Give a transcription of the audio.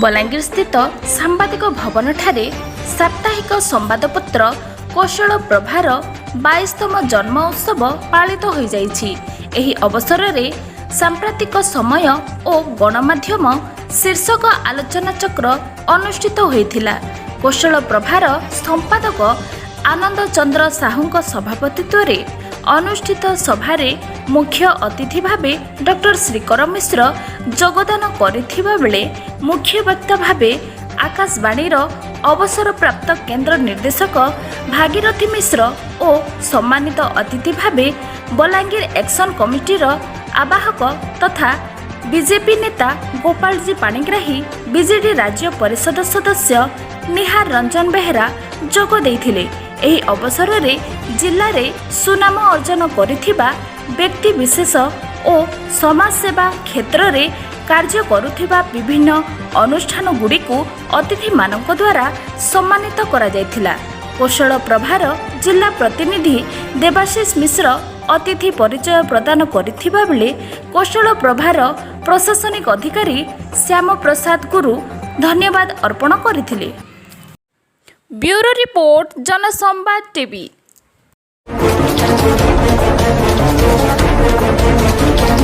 ବଲାଙ୍ଗୀରସ୍ଥିତ ସାମ୍ବାଦିକ ଭବନଠାରେ ସାପ୍ତାହିକ ସମ୍ବାଦପତ୍ର କୋଶଳ ପ୍ରଭାର 22ତମ ଜନ୍ମ ଉତ୍ସବ ପାଳିତ ହୋଇଯାଇଛି। ଏହି ଅବସରରେ ସାମ୍ପ୍ରତିକ ସମୟ ଓ ଗଣମାଧ୍ୟମ ଶୀର୍ଷକ ଆଲୋଚନାଚକ୍ର ଅନୁଷ୍ଠିତ ହୋଇଥିଲା। କୋଶଳ ପ୍ରଭାର ସମ୍ପାଦକ ଆନନ୍ଦ ଚନ୍ଦ୍ର ସାହୁଙ୍କ ସଭାପତିତ୍ୱରେ ଅନୁଷ୍ଠିତ ସଭାରେ ମୁଖ୍ୟ ଅତିଥି ଭାବେ ଡକ୍ଟର ଶ୍ରୀକର ମିଶ୍ର ଯୋଗଦାନ କରିଥିବା ବେଳେ ମୁଖ୍ୟ ବକ୍ତା ଭାବେ ଆକାଶବାଣୀର ଅବସରପ୍ରାପ୍ତ କେନ୍ଦ୍ର ନିର୍ଦ୍ଦେଶକ ଭାଗୀରଥି ମିଶ୍ର ଓ ସମ୍ମାନିତ ଅତିଥି ଭାବେ ବଲାଙ୍ଗୀର ଆକ୍ସନ୍ କମିଟିର ଆବାହକ ତଥା ବିଜେପି ନେତା ଗୋପାଳଜୀ ପାଣିଗ୍ରାହୀ, ବିଜେଡି ରାଜ୍ୟ ପରିଷଦ ସଦସ୍ୟ ନିହାର ରଞ୍ଜନ ବେହେରା ଯୋଗ ଦେଇଥିଲେ। ଏହି ଅବସରରେ ଜିଲ୍ଲାରେ ସୁନାମ ଅର୍ଜନ କରିଥିବା ବ୍ୟକ୍ତିବିଶେଷ ଓ ସମାଜସେବା କ୍ଷେତ୍ରରେ କାର୍ଯ୍ୟ କରୁଥିବା ବିଭିନ୍ନ ଅନୁଷ୍ଠାନଗୁଡ଼ିକୁ ଅତିଥିମାନଙ୍କ ଦ୍ୱାରା ସମ୍ମାନିତ କରାଯାଇଥିଲା। କୋଶଳ ପ୍ରଭାର ଜିଲ୍ଲା ପ୍ରତିନିଧି ଦେବାଶିଷ ମିଶ୍ର ଅତିଥି ପରିଚୟ ପ୍ରଦାନ କରିଥିବା ବେଳେ କୋଶଳ ପ୍ରଭାର ପ୍ରଶାସନିକ ଅଧିକାରୀ ଶ୍ୟାମ ପ୍ରସାଦ ଗୁରୁ ଧନ୍ୟବାଦ ଅର୍ପଣ କରିଥିଲେ। Bureau report, Janasambad TV.